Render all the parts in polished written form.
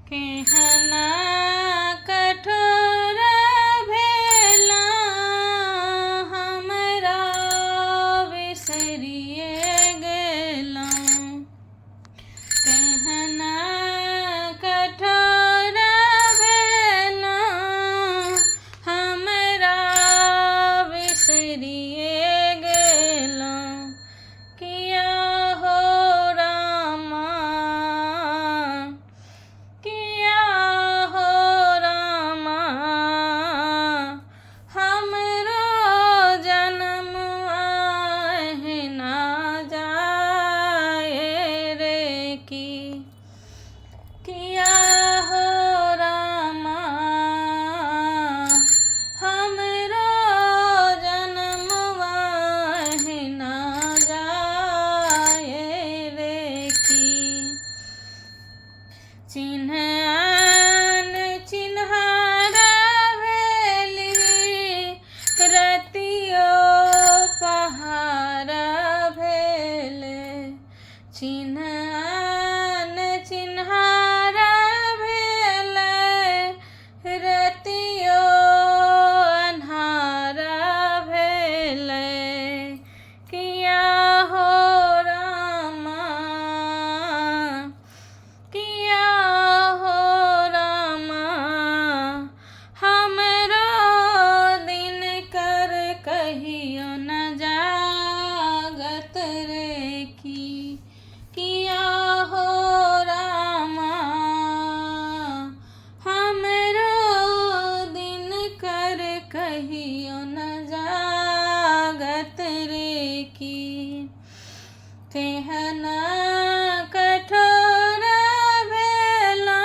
केहन कठोर भेला, हमरा बिसरिए गेलहुँ। केहन कठोर भेला, हमरा बिसरिए गेलहुँ। किया हो रामा, किया हो रामा, हमरो जन्म अहिना जाय रे की। किया हो रामा, हमरो जन्म अहिना जाय रे की। चिन्हन चिन्हारा भेली, रतियो पहाड़ भेले। चिन्हन चिन्हारा भेले, रतियो अन्हारा भेले। किया हो रामा, किया हो रामा, हमरो दिन कर कहियो न जागत रे की। किया हो रामा, हमरो दिन कर कहियो न जागत रे की। केहन कठोर भेला,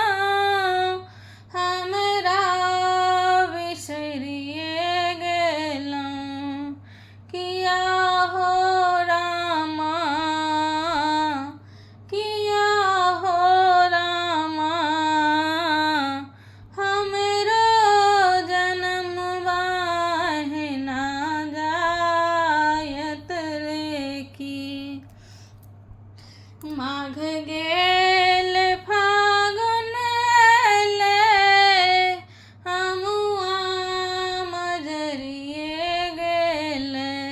हमरा बिसरिए गेलहुँ। किया हो रामा, किया हो रामा, हमरो जन्म अहिना जायत रे की। माघ गेल फागुन अयलै, अमुआ मजरिए गेलै।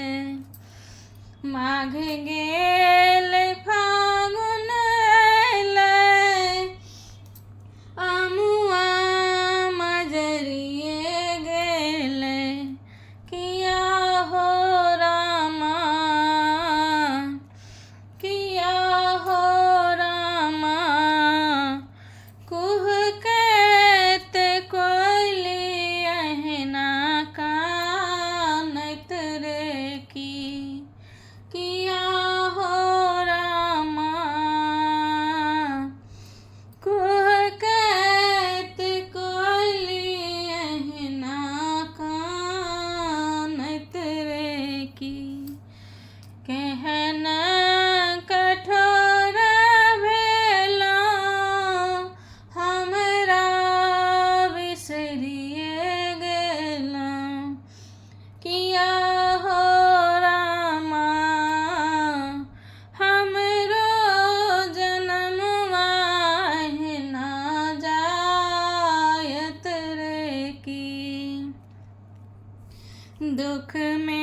माघ गेल फागुन अयलै, अमुआ मजरिए गेलै। किया हो रामा, किया हो रामा, कुहकैत कोइली अहिना कानैत रे की। किया हो रामा, कुहकैत कोइली अहिना कानैत रे की। केहन कठोर भेला, हमरा बिसरिए गेलहुँ। किया हो रामा, हमरो जन्म अहिना जायत रे की। दुख में